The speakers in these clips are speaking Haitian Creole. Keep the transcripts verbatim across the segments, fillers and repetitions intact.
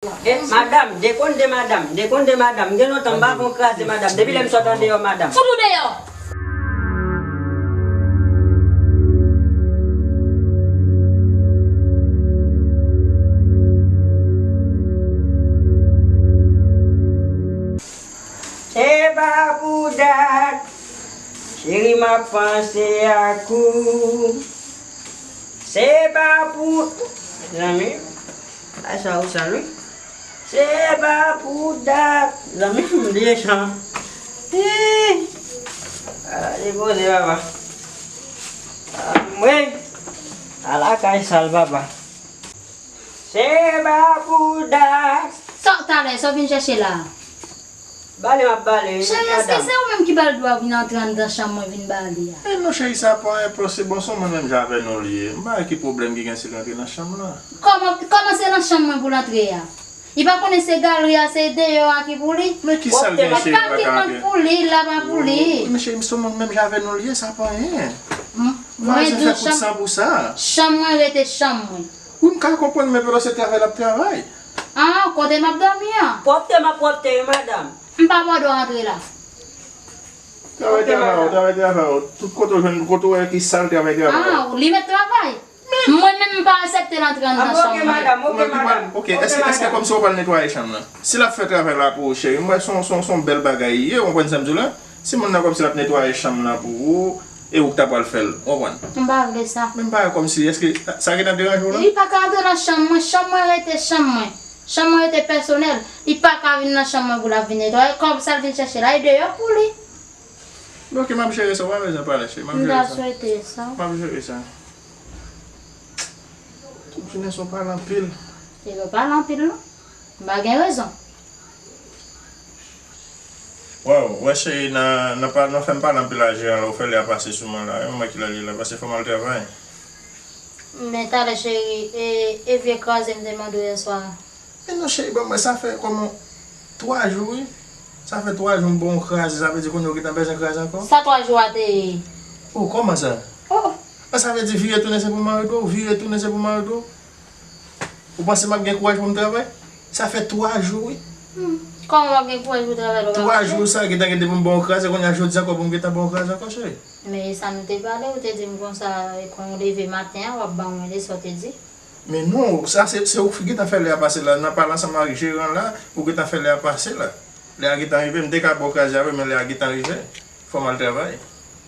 Eh, madanm, dekonn de madanm, dekonn de madanm. M gen lontan m pa fè yon kraze, madanm. Depi lè m sot andeyò, madanm. Fout ou deyò! Se pa pou dat, cheri, m ap panse ak ou. Se pa pou, zanmi, bay sa ou sal, wi. Se pa pou dat, zanmi, m bliye chan. Ih! Ah, depoze, papa. Ah, mwen, a lakay sal, papa. Se pa pou dat. Sa, talè, sa w vin chèche la? Bale m ap bale, wi, madanm. Cheri, èske se ou menm ki ba l dwa vin antre anndan chanm mwen vin bale a? Eh non, cheri, sa pa anyen, se bon, se ou menm menm jan avè nou l ye. M pa wè ki pwoblèm ki gen si l antre nan chanm lan. Kòman, kòman se nan chanm mwen pou l antre a? Li pa konnen se galri a, se deyò a ki pou li? Men ki sa l gen, cheri, pa ka antre? Kay ki mwen pou li, la pa pou li. Wi, men cheri, se ou menm jan avè nou l ye, sa pa anyen. Mwen di w, chanm, chanm mwen rete chanm mwen. Wi, m ka konprann, men pandan se travay l ap travay. Ah, kote m ap dòmi an? Pwòpte m ap pwòpte, wi, madanm. M pa ba w dwa antre la. Travay, travay, travay, travay. Tout kote w jwenn, kote w wè ki sal, travay, travay. Ah, li mèt travay. Mwen menm, m pa aksepte l antre anndan chanm mwen. Ah, ok, madanm, ok, madanm. Ok, èske, èske kòmsi w pral netwaye chanm nan? Si l ap fè travay la pou ou, cheri, m wè se yon, se yon, se yon bèl bagay li ye, w konprann sa m di w la? Si moun nan kòmsi l ap netwaye chanm nan pou ou, e ou k ta pral fè l, w konprann? M pa vle sa. Men m pa wè kòmsi, èske sa gentan deranje w la? Li pa ka antre nan chanm mwen, chanm mwen rete chanm mwen. Chanm mwen rete pèsonèl. Li pa ka vin nan chanm mwen pou l ap vin netwaye. Kòb sa l vin chèche la, e deyò pou li. Men ok, m ap jere sa, w pa bezwen pale, cheri, m ap jere sa. M ta swete sa. M ap jere sa. Ou finèsan w pale anpil. E pa pale anpil, non. M pa gen rezon. Waw, wè cheri, nan, nan pa, nan fè m pale anpil a jeran la, ou fè lè a pase sou mwen la, wi, m wè kilè li la, paske fò m al travay. Men talè cheri, e, e vye kraze m te mande w yè swa a. Men non cheri, ban mwen, sa fè kòman twa jou, wi. Sa fè twa jou m ba w yon kraze, sa vle di kounye a ou gentan bezwen kraze ankò? Sa twa jou a te ye? Oh, kòman sa? Oh. Ah, sa vle di vire tounen se pou mari do, vire tounen se pou mari do? Ou panse m ap gen kouraj pou m travay? Sa fè twa jou, wi. Hmm. Kòman w ap gen kouraj pou w travay lè w pa manje? Twa jou sa, gentan gen depi m ba w kraze, kounye a jodi ankò pou m gentan ba w kraze ankò, cheri. Men e sa nou te pale, ou te di m konsa, e kon w leve maten an, w ap ban mwen de sa w te di. Men non, sa se, se ou ki gentan fè lè a pase la, nan pale ansanm ak jeran la, ou gentan fè lè a pase la. Lè a gentan rive, m te ka ba w kraze a vre, men lè a gentan rive. Fò m al travay.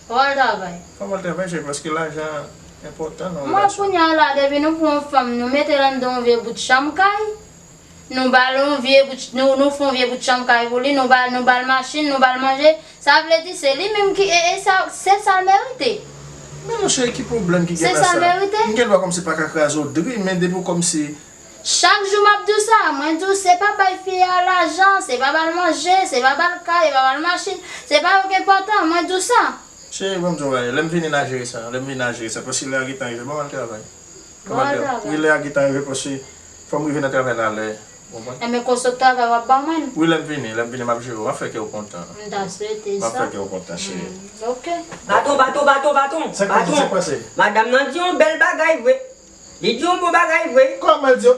Fò w al travay? Fò m al travay, cheri, paske lajan enpòtan nan yon relasyon. Mwen, kounye a la, depi nou pran yon fanm, nou mete l anndan yon vye bout chanm kay, nou ba l yon vye bout, nou, nou fè yon vye bout chanm kay pou li, nou ba, nou ba l machin, nou ba l manje, sa vle di se li menm ki, e, e sa, se sa l merite. Men non, cheri, ki pwoblèm ki gen la sa? Se sa l merite? M gen dwa kòmsi pa ka kraze w dri, men depi w kòmsi Chak jou m ap di w sa, mwen di w se pa bay fi a lajan, se pa ba l manje, se pa ba l kay, se pa ba l machin, se pa yo ki enpòtan, mwen di w sa. Cheri, ban m di w yon bagay, lè m vini n a jere sa, lè m vini n a jere sa, paske lè a gentan rive, ban m al travay. Ban m al travay. Wi, lè a gentan rive, paske fò m rive nan travay la lè, ou konprann? Enben, konsa w travay w ap ban mwen l. Wi, lè m vini, lè m vini, m ap jere w, m ap fè kè w kontan. M ta swete sa. M ap fè kè w kontan, cheri. Hmm, ok. Baton, baton, baton, baton. Sa k pase, sa k pase? Madanm nan di yon bèl bagay vre. Li di yon bon bagay vre. Kòman l di yo?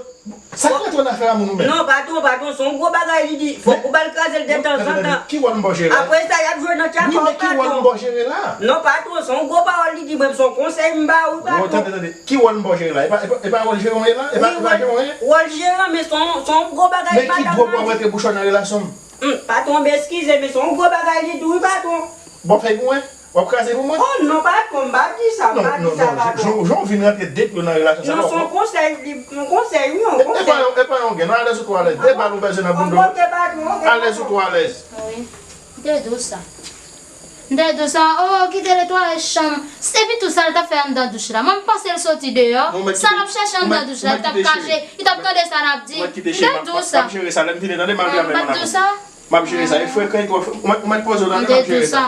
Sa k rantre nan afè a moun ou menm? Non, patwon, patwon, se yon gwo bagay li di. Fòk ou ba l kraze l de tanzantan. Ki wòl m ba w jere la? Apre sa, y ap jwe nan tchakò, patwon. Wi, men ki wòl m ba w jere la? Non, patwon, se yon gwo pawòl li di, mwen, se yon konsèy m ba ou, patwon. Tande, tande. Ki wòl m ba w jere la? E pa, e pa, e pa wòl jeran w ye la? E pa, e pa jeran w ye? Wòl jeran, men se yon, se yon gwo bagay, patwon. Men ki dwòg w ap rantre bouch ou nan relasyon m? Hmm, patwon, m eskize, men se yon gwo bagay li di wi, patwon. Bon, fèy pou mwen? W ap kraze pou mwen? Oh non, patwon, m pa di sa, m pa di sa, patwon. Non, non, jan w vin rantre de pye w nan relasyon sa la. Non, se yon konsèy, li, yon konsèy, wi, yon konsèy. E pa yon, e pa yon gen, non, alèz ou twò alèz. De bal ou bezwen nan bounda. Ok, patwon, ok, patwon. Alèz ou twò alèz. Wi, m te di w sa. M te di w sa, oh, kite netwaye chanm. Epi tou sa l t ap fè anndan douch la. Mwen, m panse l soti deyò. Sa l ap chèche anndan douch la, li t ap kache, li t ap tande sa n ap di. M te di w sa. M ap jere sa, lè m vini, tande, m al travay, mon amour. M ap jere sa, e frekan, ou mèt, ou mèt poze w, tande, m ap jere sa.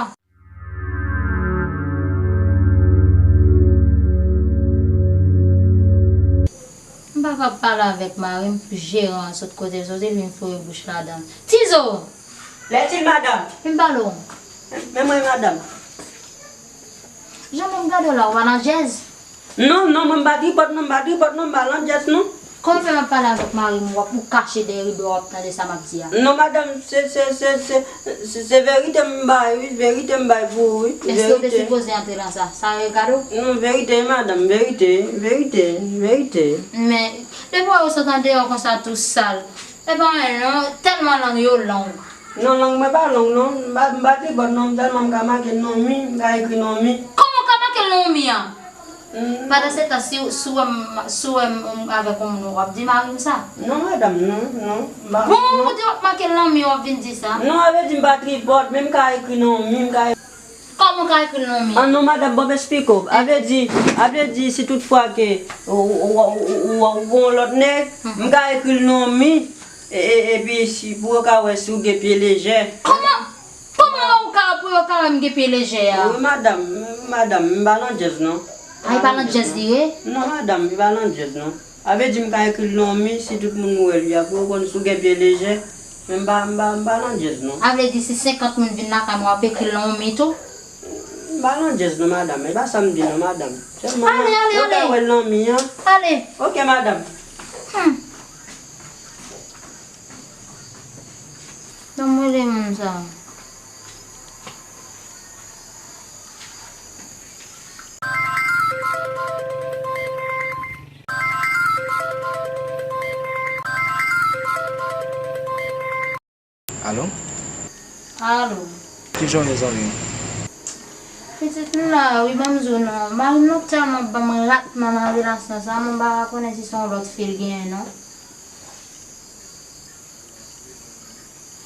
M pa ka pale avèk mari m, jeran an sot kote l soti, l vin foure bouch ladan l. Tizo! Lètil, madanm. Vin pale w. Men mwen, madanm. Jan mwen gade w la, ou pa nan djèz? Non, non, mwen m pa tripòt, non, m pa tripòt, non, m pa nan djèz, non. Kòman fè m ap pale avèk mari m, w ap, ou kache dèyè rido a, w ap tande sa m ap di a? Non, madanm, se, se, se, se, se, se verite m bay, wi, verite m bay pou ou, wi. Èske w te sipoze antre nan sa? Sa yo gade w? Non, verite, wi, madanm, verite, verite, verite. Men, depi w wè w sot andeyò konsa tou sal, e pa anyen non, tèlman lang yo long. Non, lang mwen pa long, non. M pa, m pa tripòt, non. Sèlman m ka make non mi, m ka ekri non mi. Kòman w ka make non mi an? Pandan se tan, si, si w wè m, si w wè m avèk yon moun, w ap di mari m sa? Non, madanm, non, non. M pa, bon, non. Ou di w ap make lanmi, w ap vin di sa? Non, a vle di m pa tripòt, men m ka ekri non mi, m ka. Kòman w ka ekri l non mi? Ah, non, madanm, bon, m esplike w. A vle di, a vle di, si tout fwa ke ou, ou, ou, ou, ou, ou gon lòt nèg, m ka ekri l non mi, e, e, epi si, pou yo ka wè si w gen pye lejè. Kòman? Kòman ou ka, pou yo ka wè m gen pye lejè a? Wi, madanm, madanm, m pa landjèz, non. Ay, pa landjèz li ye? Non, madanm, m pa landjèz, non. A vle di m ka ekri l nan yon mi, si tout moun wè l, y ap rekonèt si w gen pye lejè. Men m pa, m pa, m pa landjèz, non. A vle di si senkant moun vin lakay mwen, w ap ekri l nan yon mi tou? M pa landjèz, non, madanm. E pa sa m di, non, madanm. Sèlman, ale, ale, yo ka wè l nan mi an. Ale. Ok, madanm. Hmm. Ban m rele moun sa. Alo? Alo. Kijan w ye, zanmi m? Pitit m la, wi, ban m di w non. Mari m nan tèlman ban m ratman nan relasyon sa, mwen pa konnen si se yon lòt fi l genyen non.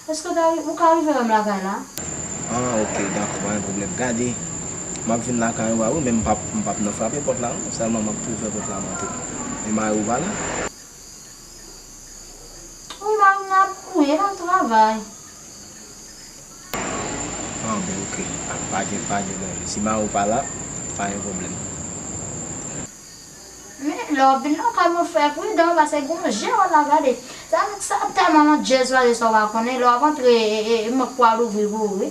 Èske w ta, ou ka rive wè m lakay la? Ah, ok, dakò, pa gen pwoblèm. Gade, m ap vin lakay ou a, wi, men m p ap, m p ap nan frape pòt la, non. Sèlman m ap tou fè pòt la monte. E mari w pa la? Wi, mari m nan, wi, l al travay. Ah, bon, ok. Ah, pa gen, pa gen danje. Si mari w pa la, pa gen pwoblèm. Men, lè w ap vin lakay mwen, fè pridan, paske gon jan w ap gade. Sa, sa tèlman landjèz, pase sa w pa konnen. Lè w ap antre, e, e, e, mwen k pral ouvri pou ou, wi.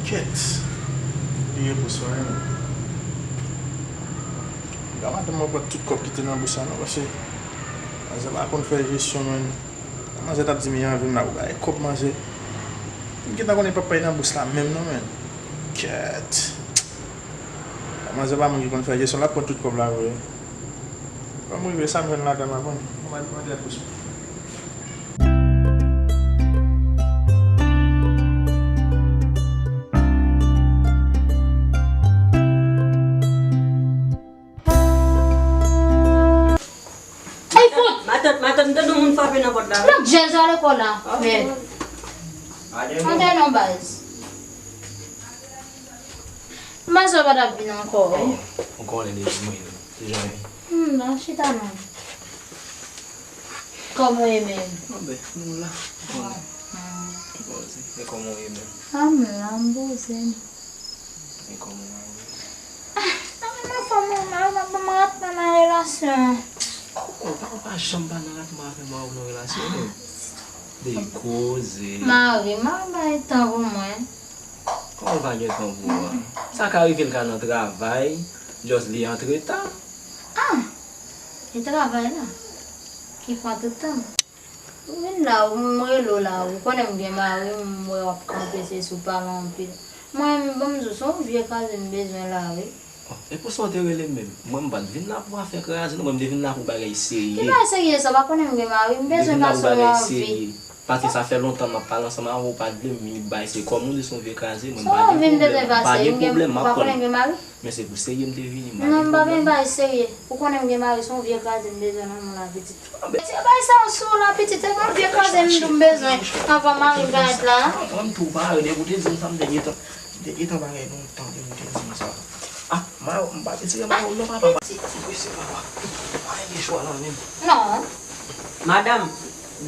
Kèt. Li gen pou swen. Gade madanm mwen pran tout kòb ki te nan bous la non, paske manzè pa konn fè jesyon, menm. Manzè t ap di m li anvi m la pou bay kòb manzè. M gentan konnen papa nan bous la menm non, menm. Kèt. Manzè pa moun ki konn fè jesyon, l ap pran tout kòb la vre. Kòm rive sa m jwenn ladan m ap pran. Mwen mande l pou sou. Ey, fout! Matant, matant, m tande yon moun frape nan pòt la. Lòt jèz a lekòl la. Mèd. Antre non, baz. Baz la pa t ap vin ankò, wi. Ou konnen depi mwen, se jan. Hmm, nan chita non. Kòman w ye menm? Anben, nou la. Ou konnen. Ou konnen, se kòman w ye menm? Ah, m la, m poze m. E kòman w ye? Ah, nan men fanm mwen, mari m ap ban m ratman nan relasyon an. Kòkò, pa, pa janm pa nan ratman avè mari w nan relasyon, non. De koze. Mari, mari m pa gen tan pou mwen. Kòman l pa gen tan pou ou a? Sa ka rive l ka nan travay, just li antre ta. Ah! E travay la ki pran tout tan. Ou vin la, ou m rele w la, ou konnen m gen mari, m wè w ap kanpe, se sou pale anpil. Mwen, ban m di w, se yon vye kraze m bezwen la, wi. Oh, e pou sa w te rele m menm? Mwen, m pa t vin la pou afè kraze, non, mwen, m te vin la pou bagay serye. Ki bagay serye sa? W pa konnen m gen mari, m bezwen pase yon anvi. Paske sa fè lontan m ap pale ansanm avè w, ou pa t vle m vini bay se kòm ou di se yon vye kraze, mwen, m pa gen pwoblèm, m pa gen pwoblèm, m ap tann. Men se pou serye m te vini, m pa gen pwoblèm. Non, m pa vin bay serye. Ou konnen m gen mari, se yon vye kraze m bezwen nan men w la, pitit. Se bay sa w sou la, pitit, se yon vye kraze m bezwen anvan mari m parèt la. Mwen, m tou pare, depi w te di m sa, m te gentan, m te gentan bagay lontan, depi w te di m sa. Ah, mari, m pa retire mari w non, papa, m pa prese, papa. Pa gen chwa la menm. Non. Madanm,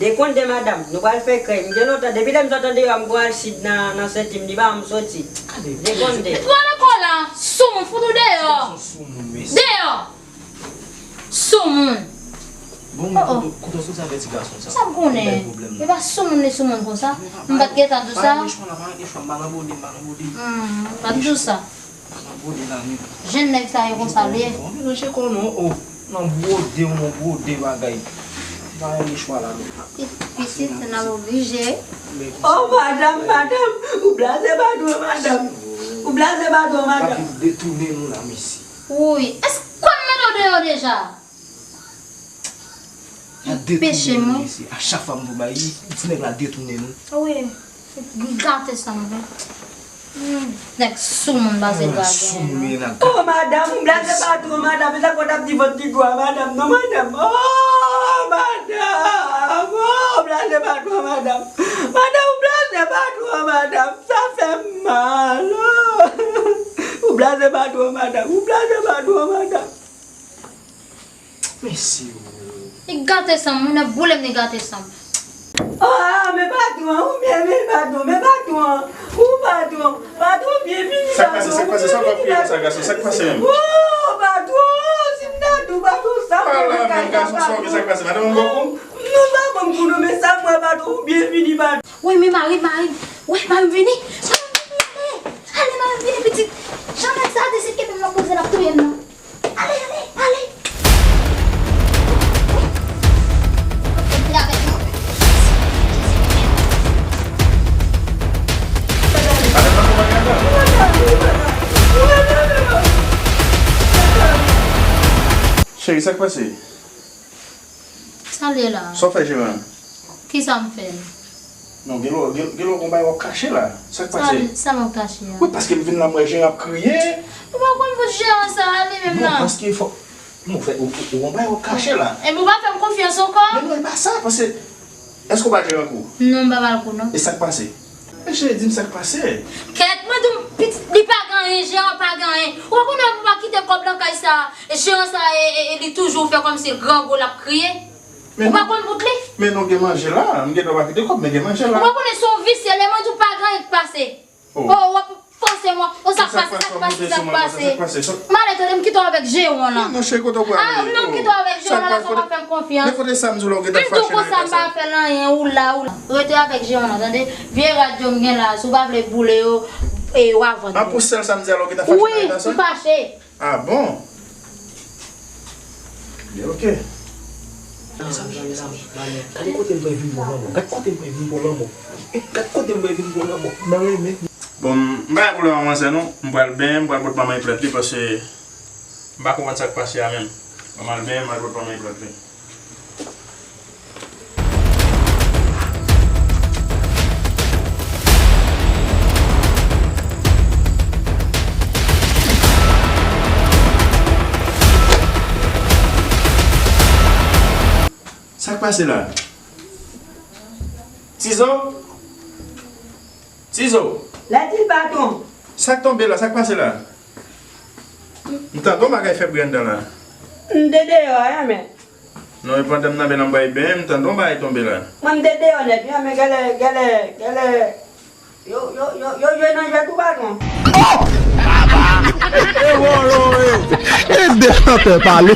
dekonde, madanm, nou pral fè krèy. M gen lontan, depi lè m sot andeyò a, m pral sid nan, nan Sentime, li pa janm soti. Dekonde. Ou pral lekòl la? Soumoun, fout ou deyò. Soumoun, mesye. Deyò. Soumoun. Bon, oh, oh, kote, kote w soti avè ti gason sa? Sa m konnen. Li bay pwoblèm. E pa soumoun li soumoun konsa. M pa t gentan di w sa. Pa rete chwa la, pa rete chwa, m pa nan bode, m pa nan bode. Hmm, m pa t di w sa. M pa nan bode la menm. Jèn nèg sa yo konsa l ye. Bon, mwen chèche konnen, oh, nan bode, w nan bode bagay. M pa rete chwa la menm. Pitit, pitit, n ap oblije. Oh, madanm, madanm, ou blaze patwon, madanm. Ou blaze patwon, madanm. L ap vin detounen nou la, mesye. Wouy, èske kòm mete w deyò deja? Li peche mwen. A chak fwa m vo bay, ti nèg la detounen nou. Wi, li gate san m vre. Hmm, nèg soumoun, baze dwa gen. Oh, madanm, ou blaze patwon, madanm. E sa k fè w t ap di vant li gwo a, madanm? Non, madanm. Oh, madanm. Oh, ou blaze patwon, madanm. Madanm, ou blaze patwon, madanm. Sa fè m mal. Oh. Ou blaze patwon, madanm. Ou blaze patwon, madanm. Mesye o. Li gate san m, moun ap boule m, li gate san m. Oh, ah, men patwon, ou byen, men patwon, men patwon, ou patwon, patwon, byenvini, patwon. Sa k pase, sa k pase, sa w ap kriye konsa, gason? Sa k pase menm? Oh, patwon, si m ta di w, patwon, sa m wè nan kay la, patwon. Sa k pase, madanm, ou bon kou? Non, pa bon kou, non, men sa m wè, patwon, byenvini, patwon. Wi, men mari, mari, wi, mari m vini. Mari m vini, ale. Ale, mari m vini, pitit. Jan nèg sa deside kenbe m nan koze l ap touye m nan. Ale, ale, ale. Cheri, sa k pase? Sa l ye la? Sa w fè jeran an? Kisa m fè l? Non, gen lè, gen, gen lè w gon bagay w ap kache la. Sa k pase? Sa, sa m ap kache a? Wi, paske m vin la, m wè jeran ap kriye. Ou pa konn bout jeran sa a li menm nan? Non, paske fò, non, fè, ou, ou, ou gon bagay w ap kache la. Epi ou pa fè m konfyans ankò? Men non, e pa sa, paske, èske w pa al jeran kou? Non, m pa al kou, non. E sa k pase? Men cheri, di m sa k pase. Kèt, mwen di w, pitit, li pa gen anyen, jeran pa gen anyen. Ou pa konnen pou pa kite kòb nan kay sa a? Jeran sa, e, e, e, li toujou fè kòmsi grangou l ap kriye. Ou pa konn bout li? Men nou gen manje la, m gen dwa pa kite kòb, men gen manje la. Ou pa konnen se yon visye, lè mwen di w pa gen anyen k pase. Oh, w ap fòse mwen. Oh, sa k pase, sa k pase, sa k pase. M ale, tande, m kite w avèk jeran an. Non, cheri, kote w prale? Ah, non, m kite w avèk jeran an, la sa w pa fè m konfyans. Men kote sa m di w la, ou gentan fache nan eta sa? M di w konsa, m pa fè l anyen, ou la, ou la. Rete avèk jeran an, tande? Vye rad yo m gen la, si w pa vle boule yo, e, w a vann yo. An pou sèl sa m di a la, ou gentan fache nan eta sa? Wi, m fache. Ah bon? Byen, oke. Gade kote m pral vin bon lanmò. Gade kote m pral vin bon lanmò. Gade kote m pral vin bon lanmò. Mwen renmen. Bon, m pa gen pwoblèm ak manzè non. M pral benyen, m pral pot manman plent li paske m pa konprann sa k pase a menm. Ban m al benyen, m al pot manman plent li. Sa k pase la? Tizo? Tizo! Lèdi patwon. Sa k tonbe la? Sa k pase la? M tande yon bagay fè bri anndan la. M te deyò a, men. Non, e pandan m nan men nan bay benyen, m tande yon bagay tonbe la. Mwen, m te deyò nèt, wi, men gèlè, gèlè, gèlè. Yo, yo, yo, yo jwe nan jwèt ou, patwon. E de chantè pale.